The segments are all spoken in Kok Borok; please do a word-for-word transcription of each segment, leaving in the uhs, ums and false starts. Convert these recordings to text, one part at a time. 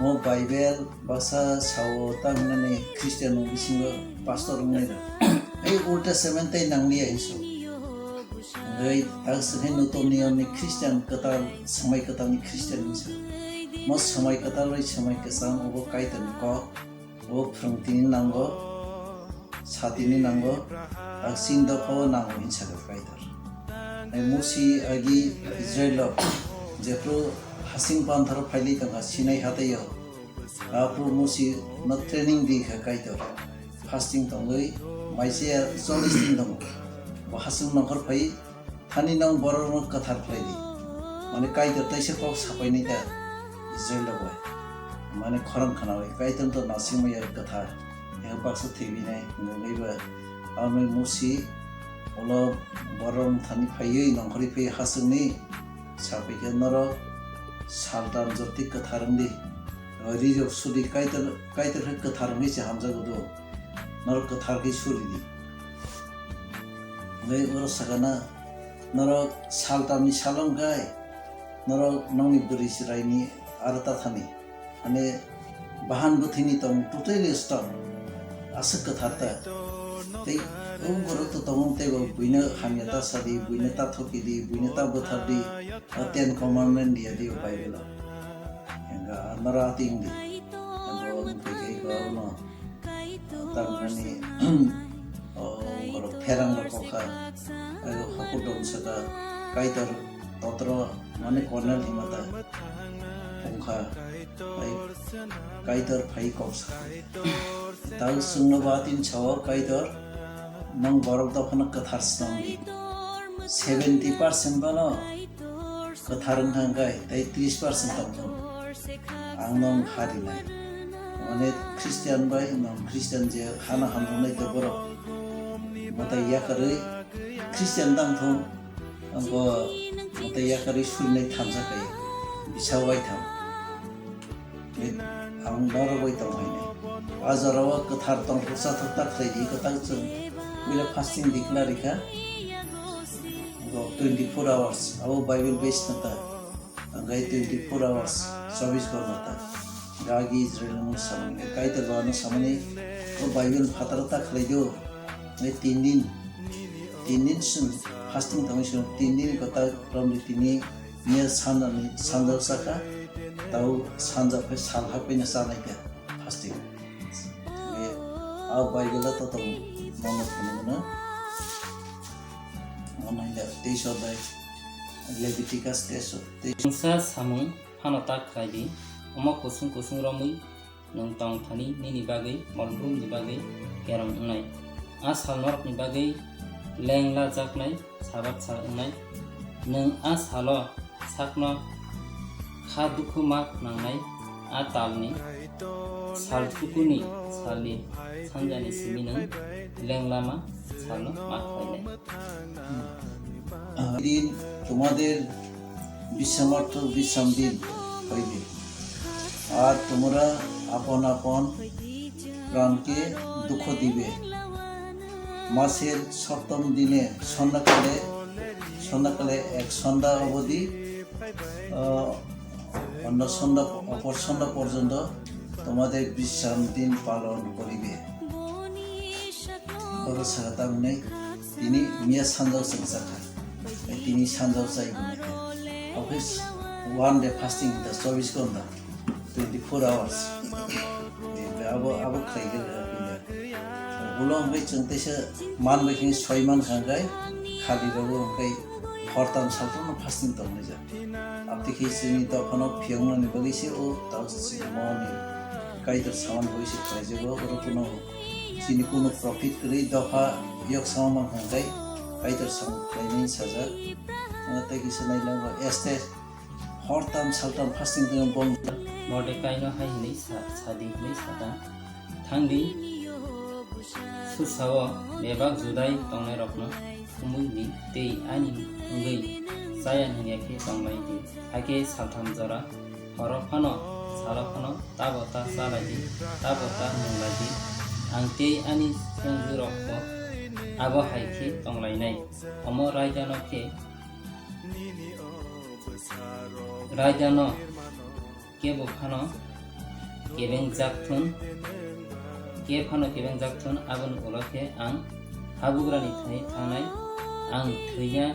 Mo Bible baksa sao ta hinani Christian ni bisingo pastor wngnai rok. Ei Old Testament tei nangliya hinso. Hwnkhe tak swkhe Nutton Niyom ni Christian kwtal, Swmai Kwtal ni Christian hinsa. Mo Swmai Kwtal bai Swmai Kwcham obo Kaitor ni kok. Bo phrwng tini nango, sa tini nango, tak chini dopha o nango hinsa khe Kaitor. Ai Musi agi Israel rok jephru hasing panthor phailai tongkha Sinai hatai o. Aphru Musi no training di kha Kaitor. Fasting tongwi maise ya chollish din tongo. Bo hasing nongkhor phai Thani nwng borokno kwthar khlai di. Mane Kaitor taisa kok sapainai ta Israel rok bai. Mane khorang khnaui Kaitor to nasingma ya kwthar. Eng baksa thwibinai nungwi ba. Amni Musi ulo borok thani phaiwi nongkhorwi phaiwi hasingni sapai khe norok saltam jotwi kwthar wng di. Rijok sudi Kaitor, Kaitor khe kwthar wngwi se hamjago do. Norok kwthar khe suri di. Hwnwi oro sakana, norok saltamni salo hwnkhai, norok nokni bwrwi chwraini aro tathani, mane, bahan bwthwini tong totally stop, aswk kwthar ta. Tei o borok to tongo, tei bo buino hamya ta sadi, buino ta thokidi, buino ta bwthardi, o Ten Commandment diya di o Bible o. Hwnka norok ating di. Bo wngkha khe bo no. Tamni, o, borok pherang rok kha, ayo hakur dong saka, Kaitor totro, mane Cornel himata, pungkha, ai, Kaitor phai kok sa. Tau sungno ba tin sao, Kaitor, nong borok dophano kwthar swnam di. Seventy percent bano kwthar wngkha hwnkhe tei tris percent tongkha. Ang nong harinai. Mane Christian bai nong Christian je hana hamjaknai tei borok mwtai yakarwi Christian tangthung, angbo mwtai yakarwi surinai thamsa khe bisa waitham. Ang norok bai tong hai nai. A jora o kwthar tong thoksa thokta khlai di, kwtal chwng puila fasting declare rikha. Bo twenty four hours, abo Bible based na ta. Ang gai twenty four hours, chobbish ghonta ta. Gagi Israel no samani, Kaitor ba no samani, o Bible phataro ta khlai do. Ngai tin din, tin din sung fasting tongwi sung, tin din kwtal romni tini Miya sanjani sanjao saka, tau sanja phai sal haphai na chanai kha fasting. Nge a Bible a to tong mono phunukno. Mono hile teis odai Leviticus teis, teis. Mungsa samung phano ta khlai di, omo kusung kusung romwi nwng tong thani nini bagwi molbrumni bagwi kerong wngnai. A sal norokni bagwi lenglajaknai, sabat sal wngnai. Nwng a salo sakno kha dukhu ma nangnai, a talni sal chukuni salni sanjani simi nwng lenglama salno ma khlainai. দিন তোমাদের বিশ্রামার্থ বিশ্রাম দিন হইবে, আর তোমরা আপন আপন প্রাণকে দুঃখ দিবে। মাসের সপ্তম দিনে সন্ধ্যাকালে, সন্ধ্যাকালে এক সন্ধ্যা অবধি, আহ, অন্য সন্ধ্যা, অপর সন্ধ্যা পর্যন্ত তোমাদের বিশ্রাম দিন পালন করিবে। Oro saka tamni tini miya sanjao chwng chakha. Tini sanjao chai hwnwi khe. Office one day fasting ta chobbish ghonta, twenty four hours. Abo, abo khlai khe. Ulo hwnwi chwng teisa man bai khe soi man kha hwnkhai khali rogo hwnkhai hortam saltam no fasting tongmani ja. Abtwi khe chini dophano phiyoknani bagwi se o tao chini moni Kaitor saman bagwi se khlaijago, oro kuno chini kuno profit kwrwi dopha yok sama mankha hwnkhai Kaitor saman khlainai sajak. Tei kisa nailango este hortam saltam fasting tongwi bong. Mordekaino hai hwnwi sa, sadi hwnwi saka, thangdi, sursao bebak Judai tongnairokno thumwi di tei ani wngwi chaya nungya khe tong lai di. Hakhe saltham jora horo phano salo phano tabo ta cha lai di, tabo ta nung lai di. Ang tei ani swngjwrokbo abo hai khe tong lainai. Omo raidano khe, raidano kebo phano kebengjak thun, khe phano kebengjak thun, aboni ulo khe ang habugrani thani thangnai, ang thwiya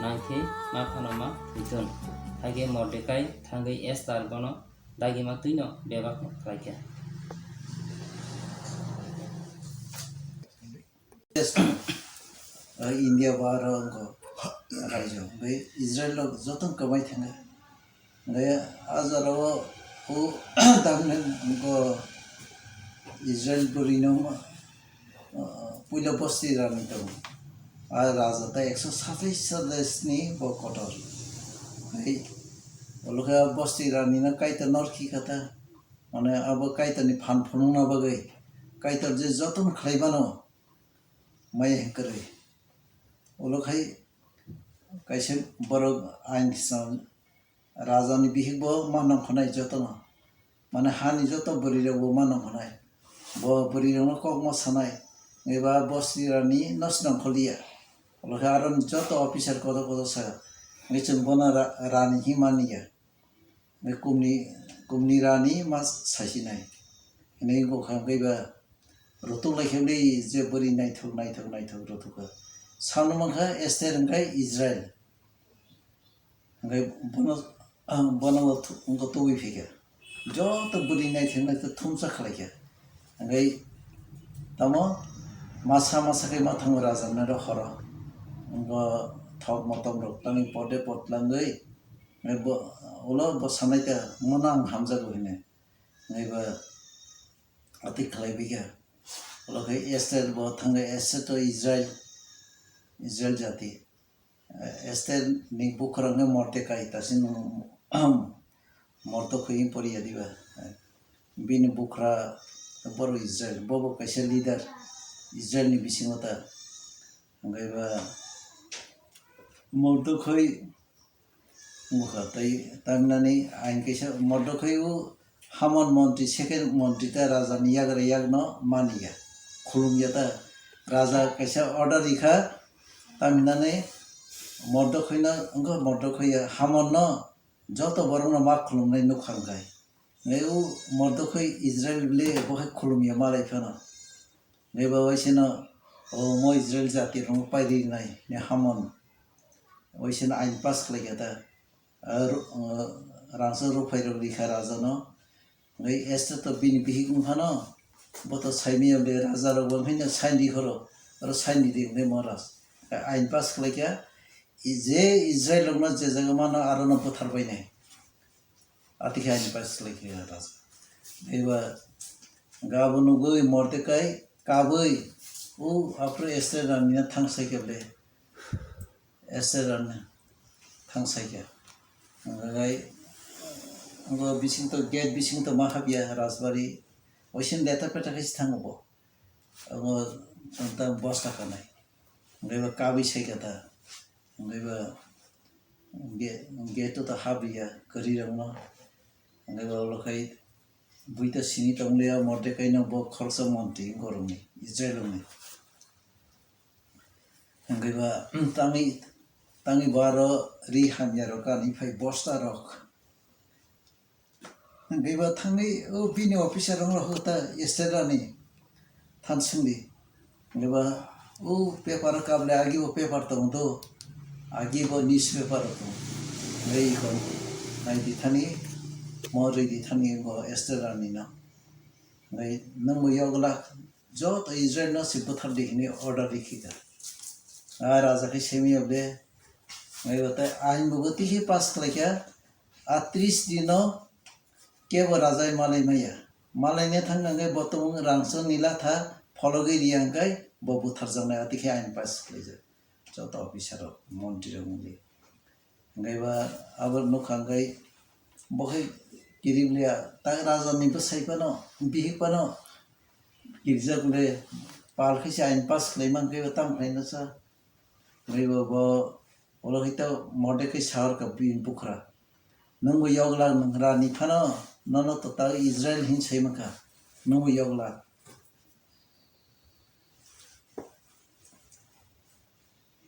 nang khe ma phano ma thwi thun. Hakhe Mordekai thangwi Estar bono dagima twino bebak khlaikha. India ba aro wngkha raijak, bai Israel rok joto kwmai thangkha. Hwnkhe a jora o, o tamni wngkha Israel bwrwi no, ah, puila bosti rani tongo. A raja ta ekso satais sade sni bo kotor. Hai, ulo khe bosti rani no Kaitor nor khi kha ta. Mane abo Kaitor ni phan phunukna bagwi, Kaitor je joto no khlai mano, maya hwn kwrwi. Ulo khai kaisa borok ain kisa raja ni bihik bo ma nongkhonai jotono. Mane hani joto bwrwi rok bo ma nongkhonai. Bo bwrwi rok no kok ma sanai. Eba bosti rani no swnam kholiya. Ulo khe aro ni joto officer kotor kotor sa. Ngi chwng bono ra-, rani hi mani ya. Ngi kumni, kumni rani ma saisinai. Hwnwi wngkha hwnkhe ba rutuk lai khe wngwi je bwrwi naithok, naithok, naithok rutuk kha. Sano mankha Esther hwnkhe Israel. Hwnkhe bono, ah, bono bo thu-, wngkha tubui phikha. Joto bwrwi naithok, naithok thumsa khlaikha. Hwnkhe tamo masa, masa khe ma thango raja nai rok horo. Wngkha thok motom rok tangwi pode pod langwi. Hwnkhe bo, ulo bo sanai kha, "Mono ang hamjago," hwnwi. Hwnkhe bo atwi khlai bikha. Ulo khe Esther bo thangkhe, Esther to Israel, Israel jati. Esther ni bukhurang khe Mordekai, ta sini Mordokhoi poriya diba. Bini bukhra boro Israel, bo bo kaisa leader Israel ni bisingo ta. Hwnkhe ba Mordokhoi wngkha tei tamhinani ain kaisa Mordokhoi o Hamon montri, second montri ta raja ni yagra yakno mani ya, khulum ya ta. Raja kaisa order rikha, tamhinani Mordokhoi no, wngkha Mordokhoi ya Hamon no joto borok no ma khulumnai nukha hwnkhe. Hwnkhe o Mordokhoi Israel le bo hai khulum ya malai phano. Hwnkhe bo waisano, o mo Israel jati rokno pai rinai ni Hamon. Waisano ain pass khlai kha ta. Ar, uh, rangchak rukphai rok rikha raja no. Hwnkhe Esther to bini bihik wngphano, bo to saimaya le raja rok bo haino sain rikhoro, oro sain ridi hwnkhe Maharaj. Ain pass khlai kha, i-, je Israel rokno je jaga mano aro no buthar bainai. Atwkhe ain pass khlai kha raja. Eba gabo nugwi Mordekai kabwi, o aphuru Esther rani no thang sai kha le. Esther rani thang sai kha. Hwnkhe, hwnkhe bising to, gate bising to ma hapya rajbari. Oisin leta peta khe se thango bo. Abo ta bosta kanai. Hwnkhe bo kabwi sai kha ta. Hwnkhe bo ge-, gate to hapya kwrwi rokno. Hwnkhe bo ulo khai buita sini tonglia Mordekai no bo khoroksa montri wngkha rokni, Israel rokni. Hwnkhe ba, tangwi, tangwi bo aro ri hamya rok kanwi phai bosta rok. Hwnkhe ba thangwi o bini officer rok no ta Esther rani than swngdi. Hwnkhe ba o paper o kaple agi bo paper tong do, agi bo newspaper rok tong. Hwnkhe ikon nai di thani, mo ri di thani bo Esther rani no. Hwnkhe nwng bo yogla joto Israel no se buthar di hwnwi order rikhi kha. A raja khe semiya ble, hwnkhe bo tai ain bo bwtwi khe pass khlai kha, a tris dino kebo raja malai maya. Malai ne thang hwnkhe bo tong rangchak ni latha phologwi riya hwnkhe bo buthar jaknai atwi khe ain pass khlaijak. Joto officer rok, montri rok wngwi. Hwnkhe ba abo nukha hwnkhe bo khe kiriblia, ta raja ni bwsai phano, bihik phano kirijak le pal khe se ain pass khlai mankhe bo tamo khlai no sa. Hwnkhe bo, bo ulo khe to Mordekai sahor kha bini bukhra. Nwng bo yogla nwng rani phano nono to ta Israel hin sai mankha. Nwng bo yogla.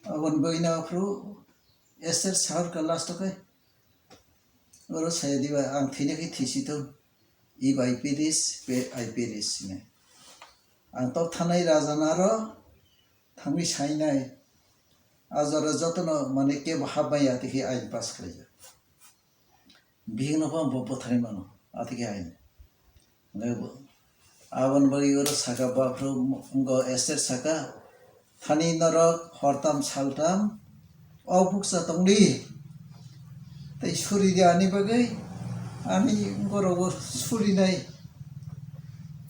Aboni bagwi no aphuru Esther sahor kha last o khe. Oro saya diba, ang thwina khe thwisi thung. If I perish, pe-, I perish hinwi. Ang tok thanai raja naro thangwi sainai. A jora jotono mane kebo hapmaya tei khe ain pass khlaijak. Bihikno bo bo bwtharwi mano, atwkhe ain. Hwnkhe bo, aboni bagwi oro saka, baphru wngkha Esther saka, "Thani norok hortam saltam o bukcha tongdi, tei suri di ani bagwi, ani borokbo surinai."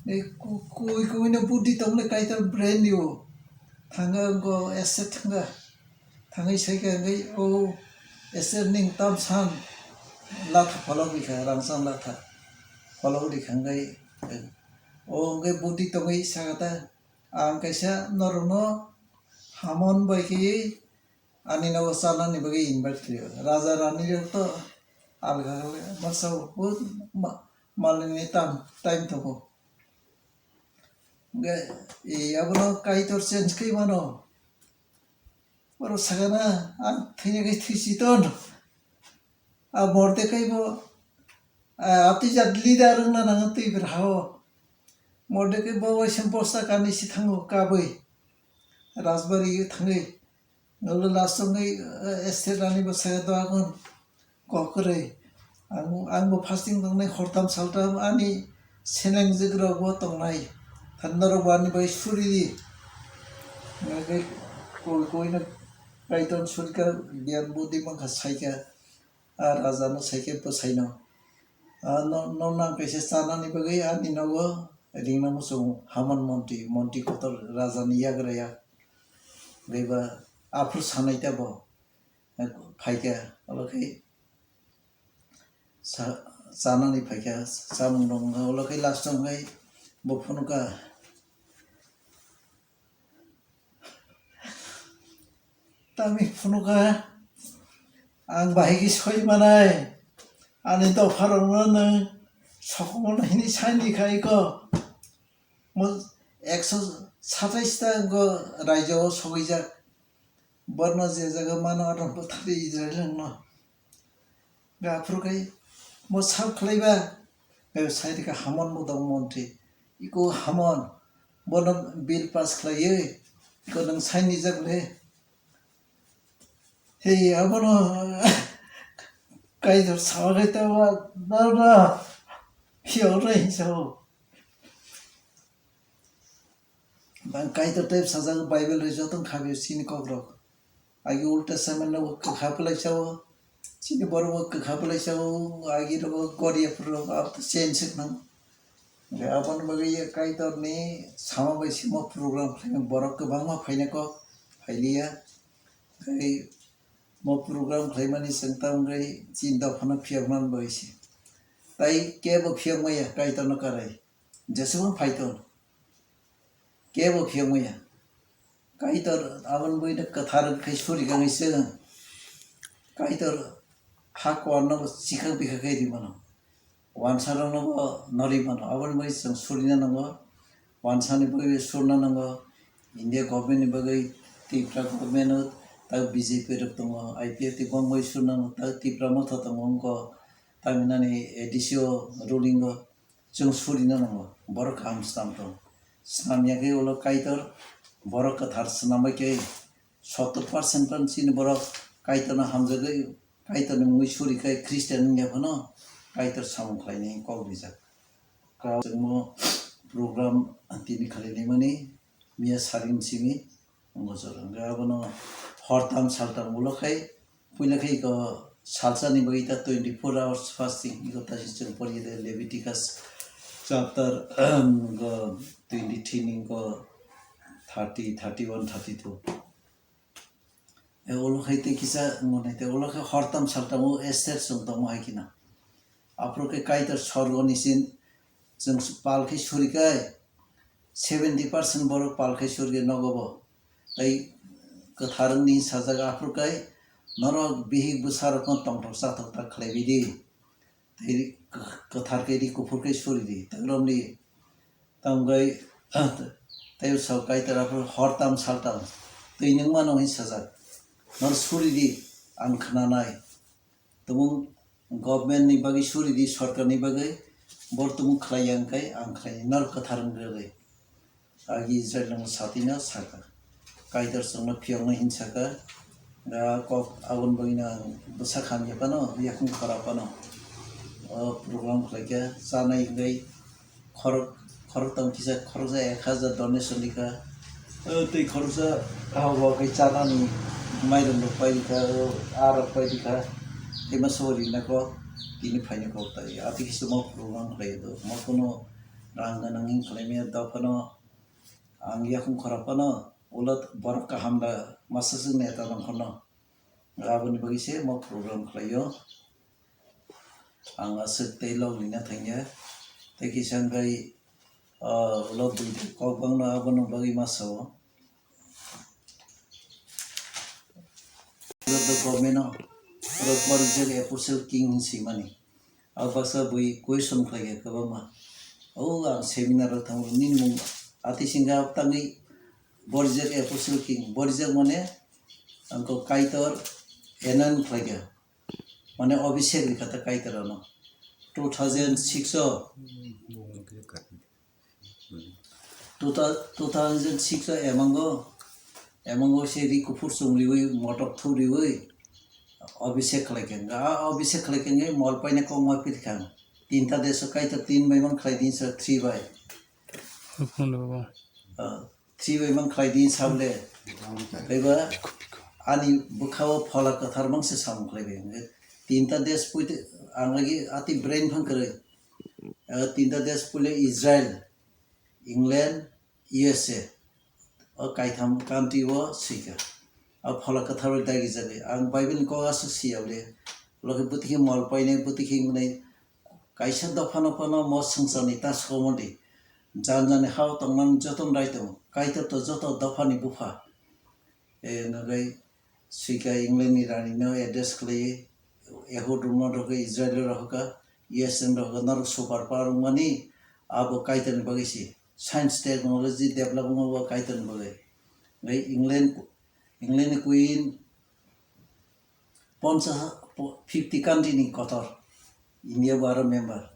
Tei ku-, kui kuino buddi tongle Kaitor brain dio. Thanga wngkha Esther thanga. Thangwi saikha hwnkhe, "O Esther, ning tam san latha pholok rikha, rangchak latha pholok rikha," hwnkhe, o hwnkhe buddi tongwi sakha ta, "Ang kaisa norokno Hamon bai khe ani nogo chanani bagwi invite khlaio." Raja rani rok to alga alga, masa bo ma-, malni tam time tongo. Hwnkhe, e, abono Kaitor change khlai mano. Borok sakha na, "Ang thwina khe thwisi ton." A Mordekai bo, a, atwi jat leader wngna nango twi bwrha o. Mordekai bo waisa bosta kanwi si thango kabwi. Rajbari o thangwi. Nolo last o wngwi, a, Esther rani bo saya doagon. Kok kwrwi. Ang, ang bo fasting tongnai hortam saltam ani selengjwk rok bo tongnai. Than norok bo ani bai suri di. Hwnkhe koi, koino Kaitor surika giyan buddi mankha saikha. A raja no saikhe bwsai no. A no, no nang kaisa chanani bagwi ani nogo ringna muchungo Haman montri, montri kotor raja ni yagra yak. Beba aphuru sanai ta bo. Phaikha, olo khe sa-, chanani phaikha, chamung rok wngkha, olo khe last o wngkha bo phunukha. Tamni phunukha, "Ang bahai khe soi manai, ani dopha rokno nwng sokomorno hini saini khai ko." Mo ekso satais ta wngkha raijao sogwijak. Borno je jaga mano, ano bwthari Israel wngno. Aphuru khai mo sab khlaiba, sai rikha Hamon bo dong montri. Iko Hamon, bono bill pass khlaiwi, iko nwng sign rijak le. Hey, abono Kaitor sawa khai ta ba, na, na, phiyok rw hinwi sao. Bang Kaitor tei sajak Bible rwi joto wngkha bw chini kokrok. Agi Old Testament no kwkha bwlai sao, chini borok bo kwkha bwlai sao, agi rogo Goria phuru rok abo to change se nang. Hwnkhe aboni bagwi Kaitor ni sama bai se mo program khlaimani borok kwbangma phaina kok phailiya. Tei mo program khlaimani chwng tamo wngwi chini dophano phiyoknani bagwi se. Tai kebo phiyokmaya Kaitor no karai. Jeswk phai ton. Kebo phiyokmaya. Kaitor aboni buino kwthar khai suri kangwi se. Kaitor ha kuar no bo chikhak bikha khai ri mano. Wansa rok no bo no ri mano. Aboni bagwi chwng surina nango. Wansa ni bagwi surna nango. India government ni bagwi Tripura government o tei B J P rok tongo. I P F T bongwi surna nango. Tei Tripura motha tongo wngkha. Tamni nani A D C o ruling o. Chwng surina nango, borok kaham swnam tong. Swnam ya khe ulo Kaitor borok kwthar swnam bai khe sottor percent phan chini borok Kaitorno hamjagwi, Kaitorni mungwi suri khai Christian wngya phano Kaitor samung khlainai kok rijak. Kok chwngno program tini khalainai mani miya saring simi. Wngkha jora. Hwnkhe abono hortam saltam ulo khai, puila khai iko salsani bagwi ta twenty four hours fasting, iko ta si chwng pori de Leviticus chapter, go twenty three ni go thirty, thirty one, thirty two. E ulo khai tei kisa wngmani tei ulo khai hortam saltam o Esther chwng tongmo hai khina. Aphuru khe Kaitor sorgo ni sin chwng pal khe suri khai seventy percent borok pal khai suri nogo bo. Tei kwthar wngni sajak aphuru khai norok bihik bwsa rokno tongthok chathok ta khlai bidi. Tei kwthar khe ri kuphur khe suri di. Tei romdi tongwi tei sao Kaitor aphuru hortam saltam twi nungmano hin sajak. Nor suri di ang khnanai. Tumung government ni bagwi suri di, sorkar ni bagwi Bor tumung khlai ya wngkhe ang khlai norok kwthar wng rwgwi. Agi Israel no satino saka. Kaitor chwngno phiyokno hin saka. Da kok aboni bagwino ang bwsa khamya phano, yakung khora phano. O program khlaikha, chanai wngwi khorok, khorok tong kisa, khoroksa ek hajar donation rikha. O twi khoroksa kaham bo khe chanani mairung rok pai rikha, o aa rok pai rikha. Tei ma sori nako tini phaina kok tai. Ati kisa mo program khlai do. Mo kuno rang ganang wng khlai maya dophano. Ang yakung khora phano ulo borok kaham da masa se neta nang phano. Aboni bagwi se mo program khlaio. Ang aswk tei log lina thangya. Tei kisa wngkha, ah, ulo bwrwi kok bangno abono bagwi ma sao. Ulo the government o, ulo Borijak Apostle King hinwi swimani. Abo baksa bui question khlai kha kwbangma. O ang seminar o thango, nini mung ati singha tangwi Borijak Apostle King. Borijak mane ang ko Kaitor anoint khlai kha. Mane Abhishek rikha ta Kaitor ano. Two thousand six o. Two thou-, two thousand six o emango, emango se ri kuphur chum riwi, motok thu riwi, Abhishek khlai khe. A Abhishek khlai khe mol paina kok ma pir kha. Tinta deso Kaitor tin bai mang khlai din sa three bai. Hwnkhe bo. Ah, three bai mang khlai din sa bole. Bai ba ani bwkha o phola kwthar mang se samung khlai bai. Tinta des puite ang lagi ati brain phang kwrwi. Ah, tinta des puile Israel, England, U S A, o kaitham country o swikha. O phola kwthar bai dagi jagwi. Ang Bible ni kok aswk siya le. Lokhe bwtwi khe mol painai, bwtwi khe wngnai. Kaisa dopha no phano mo swngcharni ta sokomodi. Jan jani hao tongnani joto rai tongo. Kaitor to joto dophani bupha. E wngwi swikha England ni rani no address khlaiwi, Yahud rok no rwkha, Israel rok rwkha, U S A rok rwkha, norok super power wngmani abo Kaitor ni bagwi se. Science technology develop wngma bo Kaitor ni bagwi. Wngwi England, England ni queen ponchas, fifty country ni kotor, India bo aro member.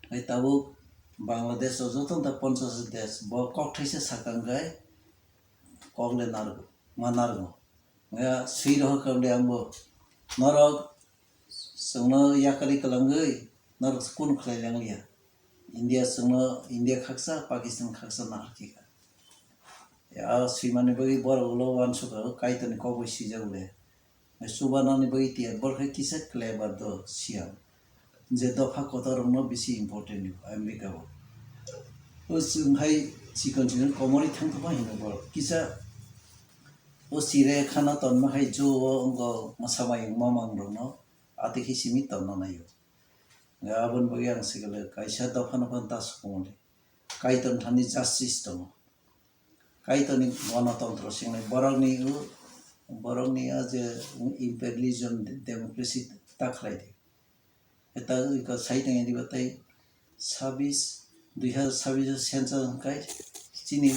Wngwi tabuk Bangladesh o joto da ponchas desh, bo kok thaisa sakang gai kok le narwgo, ma narwgo. Nga swi rohor kable ang bo. Norok chwngno yakari kwlangwi norok kun khlai langliya. India chwngno, India khaksa, Pakistan khaksa nahar khe kha. Ya swimani bagwi borok ulo uansukha, Kaitorni kok bai swijak le. Chubanani bagwi tiya, borok khe kisa clever do, siyam. Je dopha kotor rokno bisi important ni America o. O chwng hai chikon chikon komorwi thang thangma hino borok. Kisa o chire khana tonma hai jo o wngkha mwsa mayung mamang rokno ati khe simi tonna naio. Aboni bagwi ang sikale kaisa dopha no phano ta sukumuli. Kaitor thani justice tongo. Kaitorni gonotantro singnai borokni o, borokni o je imperialism, democracy ta khlai di. Eta iko sai tongya diba tei sabis, dui hazar sabis o census hwnkhai chini